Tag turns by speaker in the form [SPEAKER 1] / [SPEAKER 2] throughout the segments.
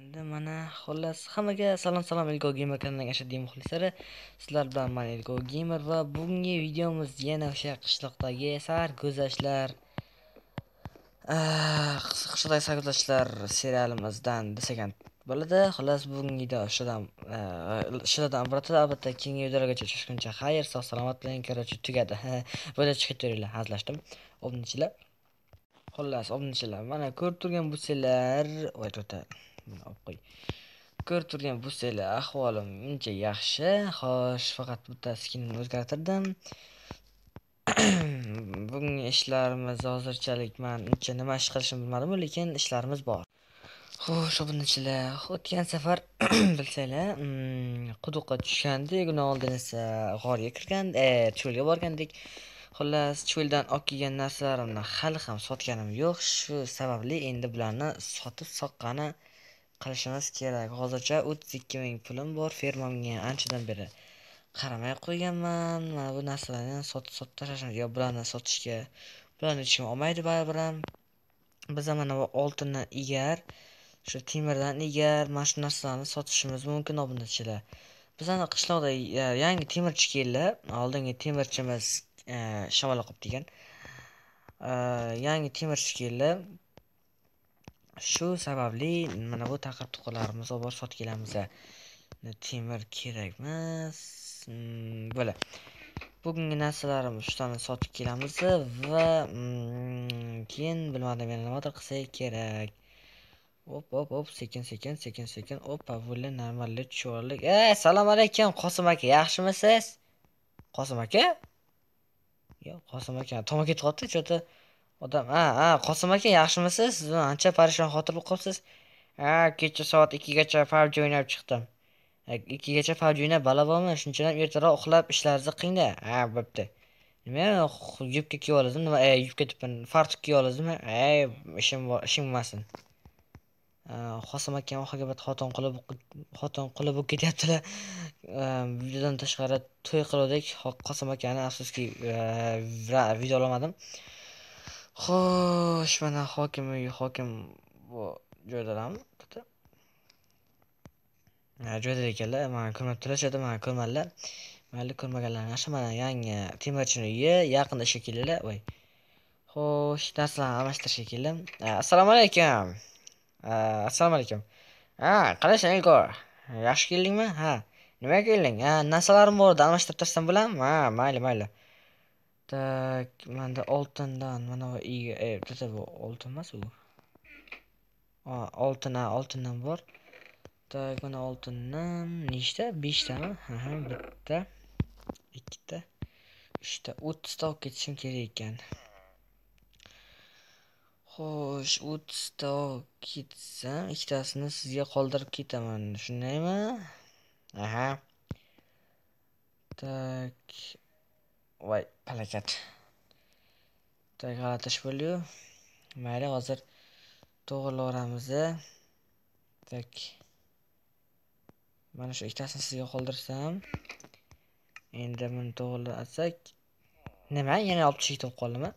[SPEAKER 1] Endi mana xullas hammaga salom salom Elgo Gamer kanalining ashaddiy muxlislari. Sizlar bilan men Elgo Gamer va bugungi videomiz yana o'sha qishloqdagi sarguzashtlar, qishloqdagi sarguzashtlar serialimizdan desak ham bo'ladi. Xullas bugungi video shulardan iborat. Albatta keyingi videolargacha uchrashguncha xayr, sog' salomat bo'ling. Короче, tugadi. Böyle chiqib turinglar, hazillashdim. Obunchilar. Xullas, obunchilar, mana ko'rib turgan bo'lsanglar, voy to'ta. Buni olib qo'y. Ko'rib turgan bo'lsanglar, ahvolim uncha yaxshi. Xo'sh, faqat bitta skinni o'zgartirdim. Bugungi ishlarimiz hozirchalik men uncha nima ish qilishimni bilmadim, lekin ishlarimiz bor. Xo'sh, obunchilar, o'tgan safar bilsanglar, quduqqa tushgandik, undan oldin esa g'orga kirgan, cho'lga borgandik. Xullas, cho'ldan olib kelgan narsalarimni hali ham sotganim yo'q. Shu sababli endi bularni sotib soqqani qilishimiz kerak. Hozircha 32 ming pulim bor. Fermamga anchadan beri qaramay qo'yganman. Mana bu narsalarni ham sotib tashlashimiz, yo bularni sotishga, bularni hech kim olmaydi baribir ham. Biz ham mana bu oltindan egar, shu temirdan egar, mana shu narsalarni sotishimiz mumkin obunachilar. Bizani qishloqda yangi temirchi keldi. Oldingi temirchimiz shamol qilib degan. Yangi temirchi keldi. Shu sababli mana bu taqir-tuqirlarimizni olib borib sotib kelamiz. Temir kerak emas. Bo'ladi. Bugungi narsalarimiz shularni sotib kelamiz va keyin bilmadim yana nimadir qilsak kerak. Hop hop hop, sekin sekin sekin sekin. Opa, bo'ldi, normallik tushib oldik. Assalomu alaykum Qosim aka, yaxshimisiz? Qosim aka? Yo'q, Qosim aka tomon ketib qolibdi, cho'ta odam. Ha, Qosim aka, yaxshimisiz? Siz ancha parishon xotir bo'lib qolibsiz. Ha, kecha soat 2 gacha PUBG o'ynab chiqdim. 2 gacha PUBG o'ynab balo bormi? Shunchadan ertaroq uxlab ishlaringizni qilingda. Ha, bo'pti. Nima, yubka kiyib olasizmi? Nima, yubka debman, fartuk kiyib olasizmi? Ishim bor, ishim bo'lmasin. Qosim akam oxirgi bir xotin qilib bo'lib ketyaptilar. Videodan tashqari to'y qiluvdik. Qosim akani afsuski video olmadim. Xo'sh, mana hokim uyi, hokim bu joydalarmi? Joyda ekanlar, mana ko'rmabdilar, joyda mana ko'rmadilar. Mayli, ko'rmaganlar yaxshi. Mana yangi temirchining uyi, yaqinda ishga keldilar. Voy. Xo'sh, narsalarni almashtirishga keldim. Assalomu alaykum. Assalomu alaykum. Ha, qalaysan Elgo? Yaxshi keldingmi? Ha, nimaga kelding? Ha, narsalarim bor edi, almashtirib tashlasham bo'ladimi? Ha, mayli, mayli. Tak, menda oltindan mana bu bitta bu oltin emas u. Ha, oltin, ha, oltindan bor. Tak, mana oltindan nechta? 5 tami? Ha, bitta, ikkita, uchta, 30 ta olib ketishim kerak ekan. Xo'sh, 30 ta olib ketsam, ikkitasini sizga qoldirib ketaman, shundaymi? Aha. Tak. Voy, palakat. Tak, g'alati ish bo'ldi-yu. Mayli, hozir to'g'rilaveramiz. Tak. Mana shu ikkitasini sizga qoldirsam, endi buni to'g'rilasak, nima, yana 62 bo'lib qoldimi?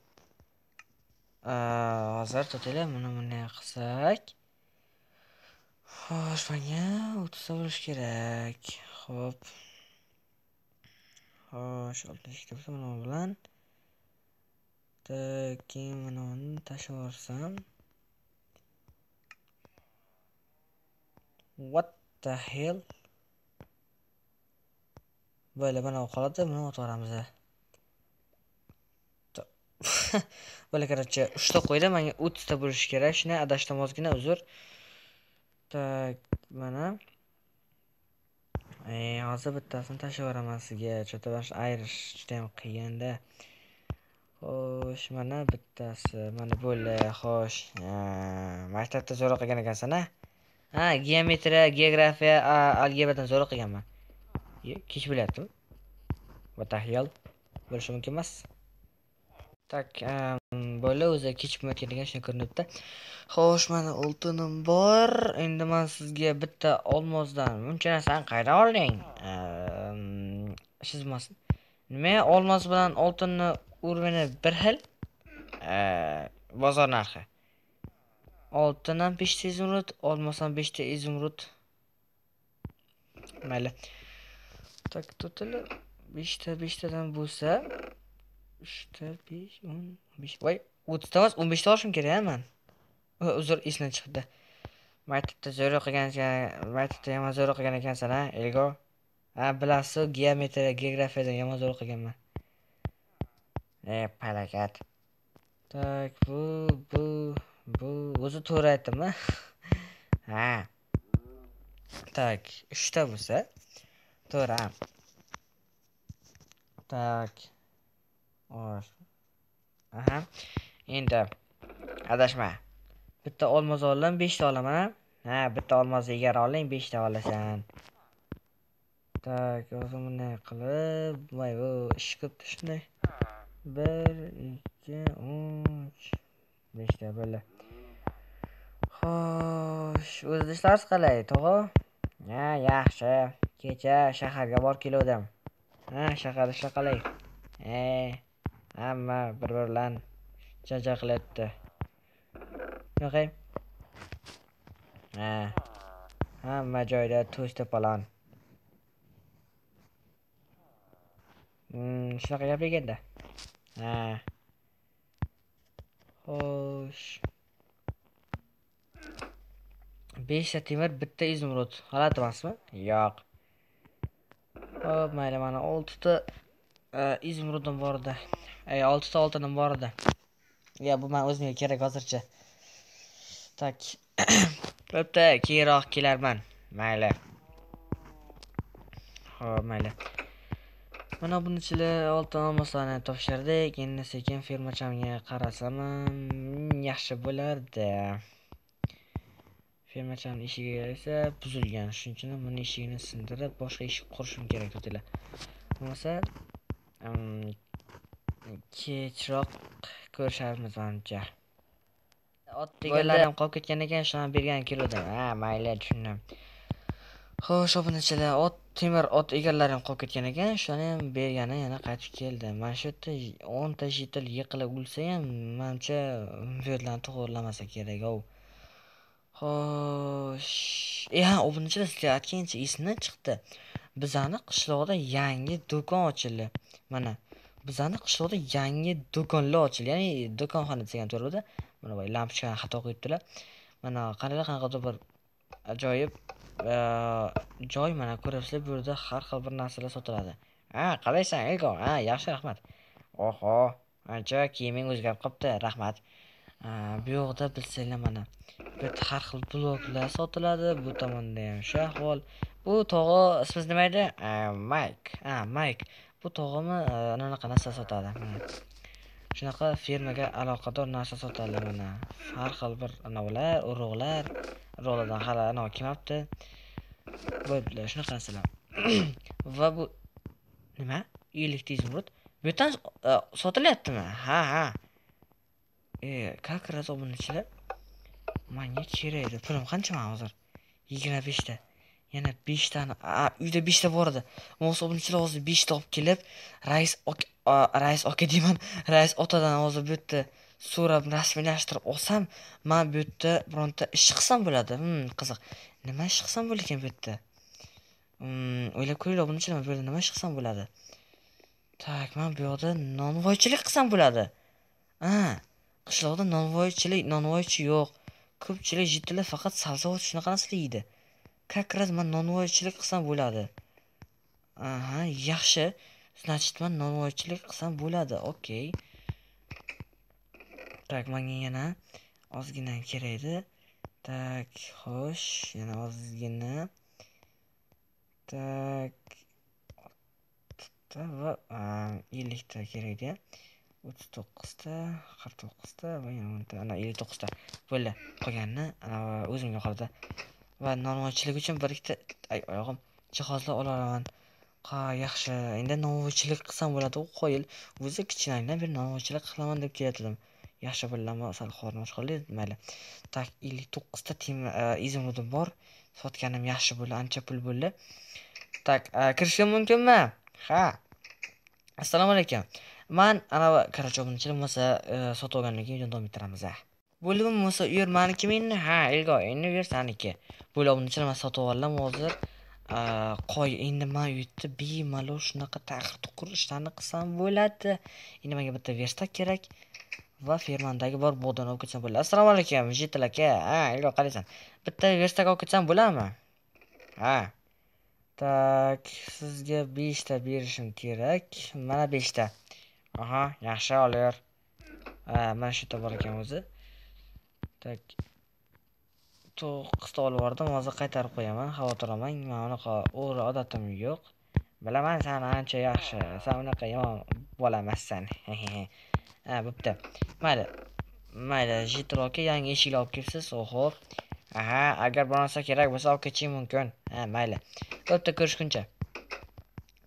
[SPEAKER 1] Hozir to'taylar, buni bunday qilsak. Xo'sh, menga 30 ta bo'lish kerak. Xo'p. Xo'sh, 62 bo'lsa mana bu bilan. Tak, keyin mana buni tashlab yuborsam. What the hell? Böyle mana bu qoladi, buni o'tib yuboramiz. Böyle короче, 3 ta qo'ydim, menga 30 ta bo'lishi kerak. Shuni adashdim ozgina, uzr. Tak, mana. Hozir bittasini tashlab yuboraman sizga. Cho'ta bosh ayirish juda ham qiyinda. Xo'sh, mana bittasi, mana bo'ldi. Xo'sh, maktabda zo'r qilgan ekansan, ha? Ha, geometriya, geografiya, algebradan zo'r qilganman. Kech bo'lyaptimi? What the hell? Bo'lishi mumkin emas. Tak, bo'ldi, o'zi kech bo'lmayotganligi shuni ko'rinibdi. Xo'sh, mana oltinim bor. Endi men sizga bitta olmosdan buncha narsani qayerdan olding? Ishingiz bo'lmasin. Nima, olmos bilan oltinni urvini bir xil? Bozor narxi. Oltin ham 5 ta izumrud, olmos ham 5 ta izumrud. Mayli. Tak, total 5 ta 5 tadan bo'lsa 3 ta 5 10 15. Voy, 30 ta emas, 15 ta olishim kerak man. Uzr, esdan chiqdi. Maktabda zo'r o'qigansan, maktabda yomon zo'r o'qigan ekansan, ha, Elgo? Ha, bilasiz, geometriya, geografiyadan yomon zo'r o'qiganman. Palakat. Tak, bu o'zi to'g'ri aytdimmi? Ha. Tak, 3 ta bo'lsa to'g'ri. Tak. Xo'sh. Aha. Endi adashma. Bitta olmos oldim, 5 ta olaman. Ha, bitta olmos egar oling, 5 ta olasan. Tak, o'zim bunday qilib, voy, bu ish ko'p shunday. 1 2 3 5 ta bo'ldi. Xo'sh, o'zida ishlaringiz qalay, tog'a? Ha, yaxshi. Kecha shaharga borib keluvdim. Ha, shaharda ishlar qalay? Hamma bir-biri bilan janjal qilyapti. Yo'q. Ha. Hamma joyda to's to'polon. Shunaqa gap ekanda. Ha. Xo'sh. 5 ta temir, 1 ta izumrud. G'alati emasmi? Yo'q. Xo'p, mayli, mana 6 ta izumrudim bor edi. 6 ta oltinim bor edi. Ya, bu men o'zimga kerak hozircha. Tak. Bo'pti, keyinroq kelarman. Mayli. Xo'p, mayli. Mana bunichilar oltin olmoslarni topshirdik. Endi sekin fermachamga qarasam yaxshi bo'lardi. Fermachamning eshigi esa buzilgan. Shuning uchun buni eshigini sindirib boshqa eshik qurishim kerak to'tilar. Bo'lmasa kechroq ko'risharmiz manimcha. Ot deganlar ham qolib ketgan ekan, shuni bergan keluvdim. Ha, mayli, tushundim. Xo'sh, obunachilar, ot temir ot egarlari ham qolib ketgan ekan, shuni ham bergani yana qaytib keldi. Mana shu yerda 10 ta jitil yiqilib o'lsa ham, manimcha bu yerlarni to'g'rilamasa kerak-ov. Xo'sh, ha, obunachilar, sizga aytgancha esimdan chiqdi. Bizani qishloqda yangi do'kon ochildi. Mana bizani qishloqda yangi do'konlar ochildi. Ya'ni do'konxona degan to'g'rida. Mana bu lampochkani xato qo'yibdilar. Mana qaranglar, qanaqadir bir ajoyib joy, mana ko'ryapsizlar, bu yerda har xil bir narsalar sotiladi. Ha, qalaysan, Elgo? Ha, yaxshi, rahmat. Oho, ancha kiyiming o'zgarib qolibdi, rahmat. Bu yoqda bilsanglar, mana bu yerda har xil bloklar sotiladi, bu tomonda ham shu ahvol. Bu tog'a ismingiz nima edi? Mayk. Ha, Mayk. Bu tog'ami anaqa narsa sotadi. Mana shunaqa fermaga aloqador narsa sotadi mana. Har xil bir anavlar, urug'lar, urug'lardan hali anav kelmabdi. Bo'ldi, shunaqa narsalar. Va bu nima? 50 ta izumrud. Bu yerdan sotilyaptimi? Ha, ha. Как раз obunachilar, menga kerak edi. Pulim qancha men hozir? 25 ta. Yana 5 tani, uyda 5 ta bor edi. Bo'lmasa obunachilar hozir 5 ta olib kelib, rais aka deyman, rais otadan hozir bu yerda so'rab rasmiylashtirib olsam, men bu yerda bironta ish qilsam bo'ladi. Qiziq. Nima ish qilsam bo'lar ekan bu yerda? O'ylab ko'ringlar obunachilar, men bu yerda nima ish qilsam bo'ladi? Tak, men bu yoqda nonvoychilik qilsam bo'ladi. Ha, qishloqda nonvoychi yo'q. Ko'pchilik jiddilar faqat sabzavot shunaqa narsalar yeydi. Как раз men nonvoychilik qilsam bo'ladi. Aha, yaxshi. Значит, men nonvoychilik qilsam bo'ladi. Okey. Tak, menga yana ozgina kerak edi. Tak, xo'sh, yana ozgina. Tak, va 50 ta kerak edi. 39 ta, 49 ta va yana 10 ta, ana 59 ta. Bo'ldi. Qolganini ana o'zimga qoldi. Va nonvoychilik uchun bir ikkita, ay, oyog'im, jihozlar ola olaman. Ha, yaxshi. Endi nonvoychilik qilsam bo'ladi. U qo'yil. O'zi kichkinamdan beri nonvoychilik qilaman deb kelayotgandim. Yaxshi bo'ldi, sal qornim och qoldi, mayli. Tak, 59 ta izumrudim bor. Sotganim yaxshi bo'ldi, ancha pul bo'ldi. Tak, kirishim mumkinmi? Ha. Assalomu alaykum. Men ana, короче, obunachilar bo'lmasa, sotib olgandan keyin videoni davom ettiramiz. Bo'ldi bo'lmasa u yer manikimi endi? Ha, Elgo, endi u yer saniki. Bo'ldi, obunachilar, men sotib oldim hozir. Qo'y, endi men u yerda bemalol shunaqa taqir-tuqur ishlarni qilsam bo'ladi. Endi menga bitta verstak kerak va fermandagi bor bug'dani olib ketsam bo'ladi. Assalomu alaykum, Jitil aka. Ha, Elgo, qalaysan? Bitta verstak olib ketsam bo'ladimi? Ha. Tak, sizga 5 ta berishim kerak. Mana 5 ta. Aha, yaxshi, olaver. Mana shu yerda bor ekan o'zi. Tak. 9 ta olib bordim, hozir qaytarib qo'yaman, xavotir olmang. Men unaqa o'g'ri odatim yo'q. Bilaman, sen ancha yaxshi, sen unaqa yomon bola emassan. Ha, bo'pti. Mayli. Mayli, Jitil aka, yangi eshiklar olib kelibsiz. Oho. Aha, agar bir narsa kerak bo'lsa olib ketishing mumkin. Ha, mayli. Bo'pti, ko'rishguncha.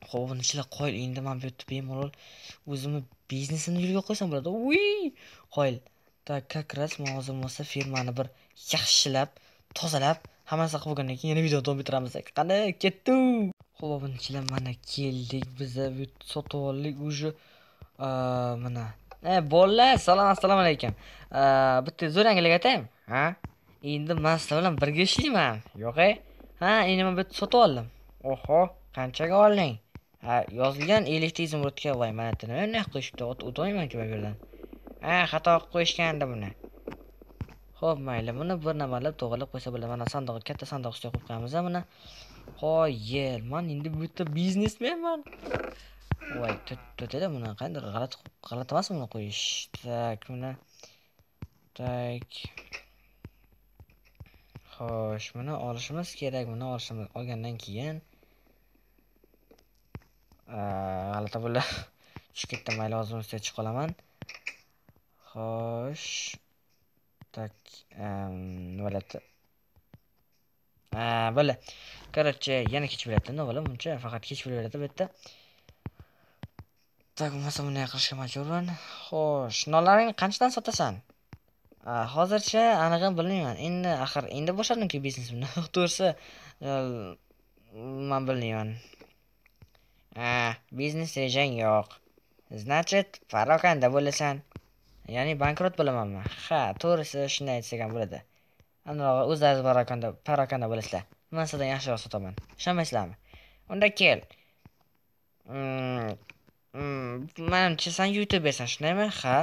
[SPEAKER 1] Xo'p, obunachilar, qo'yil, endi men bu yerda bemalol o'zimni biznesimni yo'lga qo'ysam bo'ladi. Uy, qo'yil. Tak, как раз men hozir bo'lmasa firmani bir yaxshilab, tozalab, hamma narsa qilib bo'lgandan keyin yana videoni davom ettiramiz. Qani, ketdi. Xo'p, obunachilar, mana keldik biz bu sotib oldik уже. Mana. Bolalar, salom, assalomu alaykum. Bitta zo'r yangilik aytaymi? Ha? Endi men sizlar bilan birga ishlayman. Yo'q-e? Ha, endi men bu yerda sotib oldim. Oho, qanchaga olding? Ha, yozilgan 50 ta izumrudga. Voy, mana nima bunday qilib qo'yishibdi? O'tolmayman-ku bu yerdan. Ha, xato qilib qo'yishgandi buni. Xo'p, mayli, buni bir nimalab to'g'rilab qo'ysa bo'ladi. Mana sandiq, katta sandiq ustiga qo'yib qo'yamiz buni. Qoyil, men endi bu yerda biznesmenman. Voy, to'tada buni qanday g'alati emasmi buni qo'yish? Tak, buni. Tak. Xo'sh, buni olishimiz kerak, buni olishimiz olgandan keyin g'alati bo'ldi. Tushib ketdim, mayli, hozir ustiga chiqib qolaman. Xo'sh. Tak, nima bo'ladi? Ha, bo'ldi. Короче, yana kech bo'lyapti, nima bo'ladi buncha? Faqat kech bo'laveradi bu yerda. Tak, bo'lmasa bunday qilishga majburman. Xo'sh, nonlaringni qanchadan sotasan? Hozircha anig'ini bilmayman. Endi axir endi boshladim-ku biznesimni. To'g'risi, men bilmayman. Ha, biznes rejang yo'q. Значит, parokanda bo'lasan. Ya'ni bankrot bo'lamanmi? Ha, to'g'risi shunday aytsak ham bo'ladi. Anrog'i o'zlaringiz parokanda bo'lasizlar. Men sizdan yaxshiroq sotaman. Ishonmaysizlarmi? Unda kel. Manimcha sen YouTubersan, shundaymi? Ha.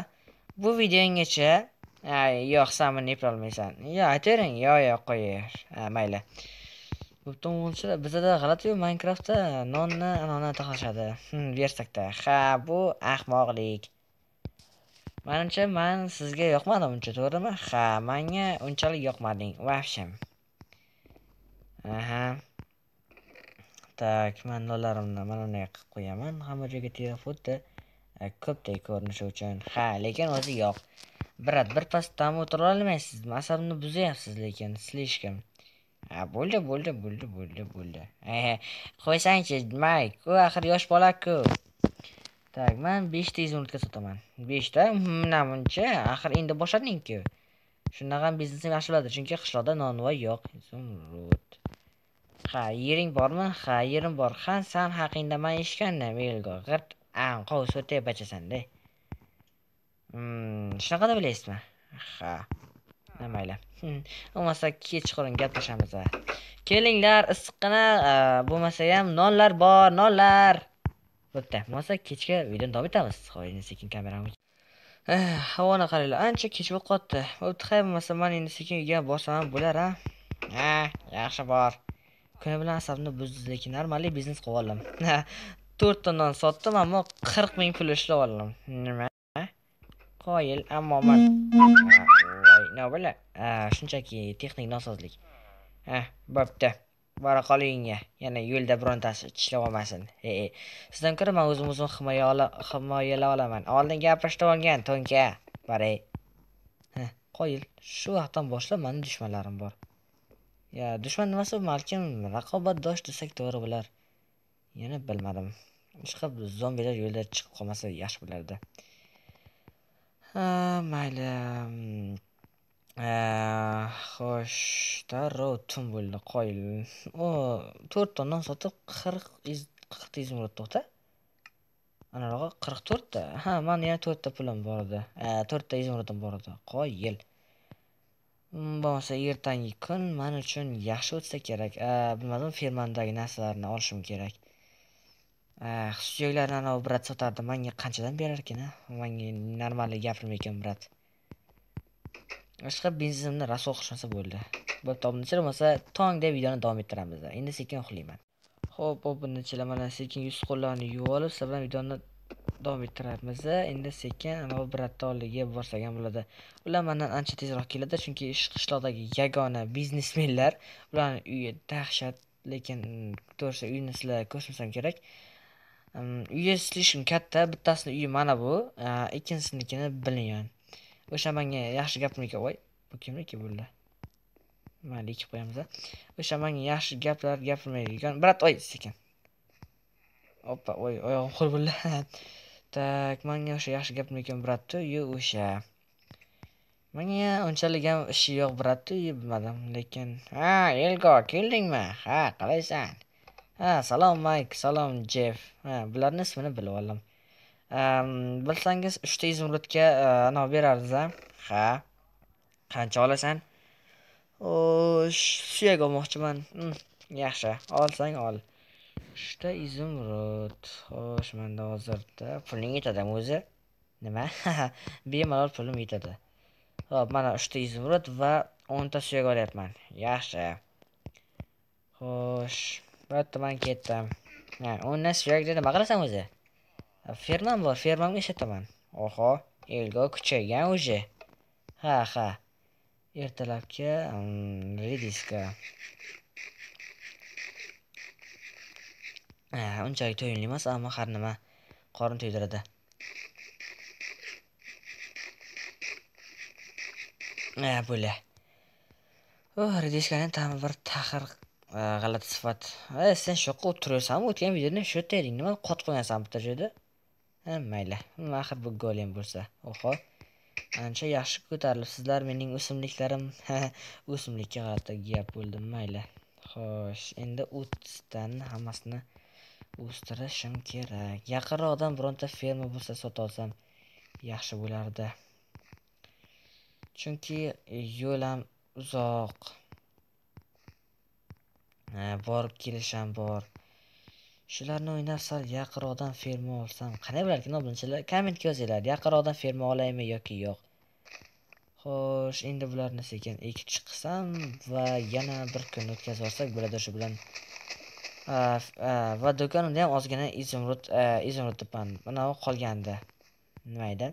[SPEAKER 1] Bu videonggacha yo'q, sen buni eplolmaysan. Yo, aytavering. Yo, yo, qo'yaver. Ha, mayli. Bo'pti, o'g'ilchilar, bizada g'alati-yu Minecraftda nonni anoni taxlashadi. Verstakda. Ha, bu ahmoqlik. Manimcha, men sizga yoqmadim uncha, to'g'rimi? Ha, menga unchalik yoqmading, вообще. Aha. Tak, men nonlarimni mana bunday qilib qo'yaman. Hamma joyga terib xuddi ko'pdek ko'rinishi uchun. Ha, lekin o'zi yo'q. Brat, bir pas dam o'tira olmaysiz. Asabimni buzyapsiz lekin, слишком. Ha, bo'ldi, bo'ldi, bo'ldi, bo'ldi, bo'ldi. Qo'ysangchi, Mayk, u axir yosh bola-ku. Tak, men 5 ta izumrudga sotaman. 5 ta? Namuncha, axir endi boshlading-ku. Shunaqa ham biznesim yaxshi bo'ladi, chunki qishloqda nonvoy yo'q. Izumrud. Ha, yering bormi? Ha, yerim bor. Ha, sen haqingda men eshitgandim, Elgo. G'irt anqov so'tepachasan-da. Shunaqa deb o'ylaysizmi? Ha. Mayli. Bo'lmasa kechqurun gaplashamiz. Kelinglar, issiqqina bo'lmasa ham nonlar bor, nonlar. Bo'pti. Bo'lmasa kechga videoni davom etamiz. Xo'p, endi sekin kameramni havoni qaranglar, ancha kech bo'lib qoldi. Bo'pti, xayr bo'lmasa men endi sekin uyga borsam ham bo'lar, ha? Ha, yaxshi bor. Kuni bilan asabimni buzdi, lekin normalniy biznes qilib oldim. 4 ta non sotdim, ammo 40 ming pul ishlab oldim. Nima? Qoyil, ammo men voy, nima bo'la? Shunchaki texnik nosozlik. Ha, bo'pti. Bora qol uyingga. Yana yo'lda birontasi tishlab olmasin. Sizdan ko'ra men o'zim o'zim himoyalay olaman. Oldin gapirishib olgan to'nka. Boray. Ha, qoyil. Shu vaqtdan boshlab mening dushmanlarim bor. Ya, dushman nimasi, balkim raqobatdosh desak to'g'ri bo'lar. Yana bilmadim. Ishqilib zombilar yo'lda chiqib qolmasa yaxshi bo'lardi. Ha, mayli. Xo'sh, darrov tun bo'ldi, qoyil. O, 4 ta non sotib 40 ta izumrud to'xta. Anarog'i 44 ta. Ha, meni yana 4 ta pulim bor edi. 4 ta izumrudim bor edi. Qoyil. Bo'lmasa ertangi kun men uchun yaxshi o'tsa kerak. Bilmadim, fermandagi narsalarni olishim kerak. Suyaklarni anavi brat sotardi. Menga qanchadan berar ekan, a? Menga normal gapirmaykan brat. Boshqa benzinimni rasvo qilishmasa bo'ldi. Bo'pti, obunachilar, bo'lmasa tongda videoni davom ettiramiz. Endi sekin uxlayman. Xo'p, obunachilar, mana sekin yuz qo'llarni yuvib olib, sizlar bilan videoni davom ettiramiz. Endi sekin anavi bratni oldiga borsak ham bo'ladi. Ular mendan ancha tezroq keladi, chunki qishloqdagi yagona biznesmenlar. Ularning uyi dahshat, lekin to'g'risi uyini sizlar ko'rsatmasam kerak. Uyi слишком katta, bittasini uyi mana bu, ikkinchisinikini bilmayman. O'sha menga yaxshi gapirmay, voy, bu kimniki bo'ldi? Mayli, ekib qo'yamiz. O'sha menga yaxshi gaplar gapirmaydigan brat, oy, sekin. Oppa, oy, oyog'im qo'l bo'ldi. Tak, menga o'sha yaxshi gapirmaydigan bratni uyi o'sha. Menga unchalik ham ishi yo'q bratni uyi, bilmadim, lekin ha, Elgo, keldingmi? Ha, qalaysan? Ha, salom Mike, salom Jeff. Ha, bularning ismini bilib oldim. Bilsangiz 3 ta izumrudga anov berardiz, ha? Ha. Qancha olasan? Xo'sh, suyak olmoqchiman. Yaxshi, olsang ol. 3 ta izumrud. Xo'sh, menda hozirda puling yetadimi o'zi? Nima? Bemalol pulim yetadi. Xo'p, mana 3 ta izumrud va 10 ta suyak olyapman. Yaxshi. Xo'sh, bitta men ketdim. Ha, 10 ta suyakni nima qilasan o'zi? Fermam bor, fermamga ishlataman. Oho, Elgo kuchaygan o'zi. Ha, ha. Ertalabki rediska. Unchalik to'yimli emas, ammo har nima qorin to'ydiradi. Bo'la. Oh, rediskaning ta'mi bir taxir, g'alati sifat. Sen shu yoqqa o'tiraversanmi? O'tgan videoda shu yerda eding. Nima qotib qo'ygansan bitta joyda? Ha, mayli. Axir bu golem bo'lsa. Oho. Ancha yaxshi ko'tarilibsizlar mening o'simliklarim. O'simlikka g'alati gap bo'ldi, mayli. Xo'sh, endi o'ttizdan hammasini o'stirishim kerak. Yaqinroqdan bironta ferma bo'lsa sota olsam yaxshi bo'lardi. Chunki yo'l ham uzoq. Borib kelish ham bor. Shularni o'ynab sal yaqinroqdan ferma olsam qanday bo'larkan obunachilar? Kommentga yozinglar. Yaqinroqdan ferma olaymi yoki yo'q? Xo'sh, endi bularni sekin ekib chiqsam va yana bir kun o'tkazib olsak bo'ladi shu bilan. Va do'konimda ham ozgina izumrud debman. Mana u qolgandi. Nima edi?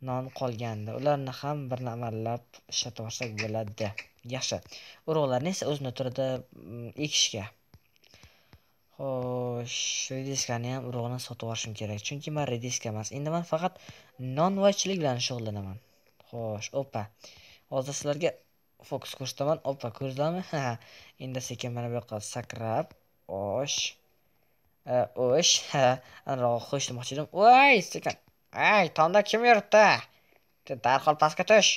[SPEAKER 1] Non qolgandi. Ularni ham bir amallab ishlatib olsak bo'ladi. Yaxshi. Urug'larni esa o'zini turida ekishga. Xo'sh, rediskani ham urug'ini sotib olishim kerak. Chunki men rediska emas. Endi men faqat nonvoychilik bilan shug'ullanaman. Xo'sh, opa. Hozir sizlarga fokus ko'rsataman. Opa, ko'rdingizmi? Ha, endi sekin mana bu yoqqa sakrab, osh. O'sh, ha, anaroq xo'sh demoqchi edim. Voy, sekin. Ay, tomda kim yuribdi? Darhol pastga tush.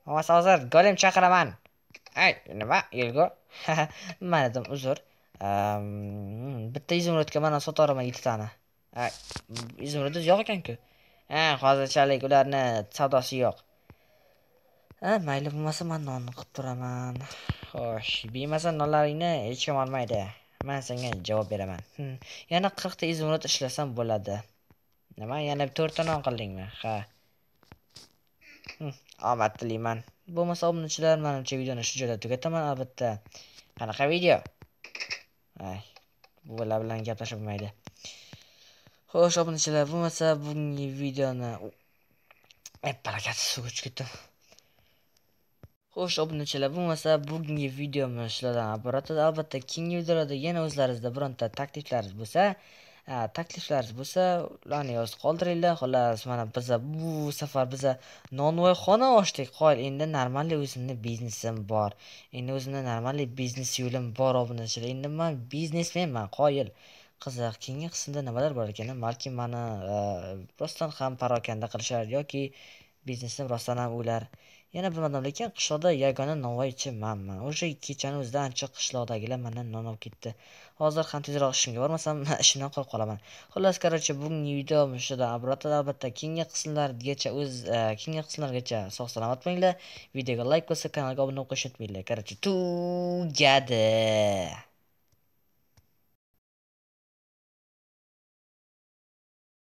[SPEAKER 1] Bo'lmasa hozir golem chaqiraman. Ay, nima? Elgo. Mana dedim, uzr. Bitta izumrudga mana sotaveraman 7 tani. Ay, izumrudingiz yo'q ekan-ku. Ha, hozirchalik ularni savdosi yo'q. Ha, mayli, bo'lmasa men nonni qilib turaman. Xo'sh, bemasa nonlaringni hech kim olmaydi. Men senga javob beraman. Yana 40 ta izumrud ishlasam bo'ladi. Nima, yana 4 ta non qildingmi? Ha. Omad tilayman. Bo'lmasa obunachilar, menimcha videoni shu joyda tugataman albatta. Qanaqa video? Ay, bular bilan gaplashib bo'lmaydi. Xo'sh, obunachilar, bo'lmasa bugungi videoni barakat suvga tushib ketdim. Xo'sh, obunachilar, bo'lmasa bugungi videomiz shulardan iborat. Albatta, keyingi videolarda yana o'zlaringizda bironta takliflaringiz bo'lsa, ularni yozib qoldiringlar. Xullas, mana biza bu safar biza nonvoyxona ochdik. Qo'y, endi normalli o'zimni biznesim bor. Endi o'zimni normalli biznes yo'lim bor obunachilar. Endi men biznesmenman, qoyil. Qiziq, keyingi qismda nimalar bor ekan? Balki meni rostdan ham parokanda qilishar yoki biznesim rostdan ham o'lar. Yana bilmadim, lekin qishloqda yagona novvoychi manman. O'sha kechani o'zida ancha qishloqdagilar mendan non olib ketdi. Hozir ham tezroq ishimga bormasam, ishimdan qolib qolaman. Xullas, короче, bugungi video shundan iborat. Albatta, keyingi qismlargacha keyingi qismlargacha sog' salomat bo'linglar. Videoga like bosib, kanalga obuna bo'lishni unutmanglar. Короче, tugadi.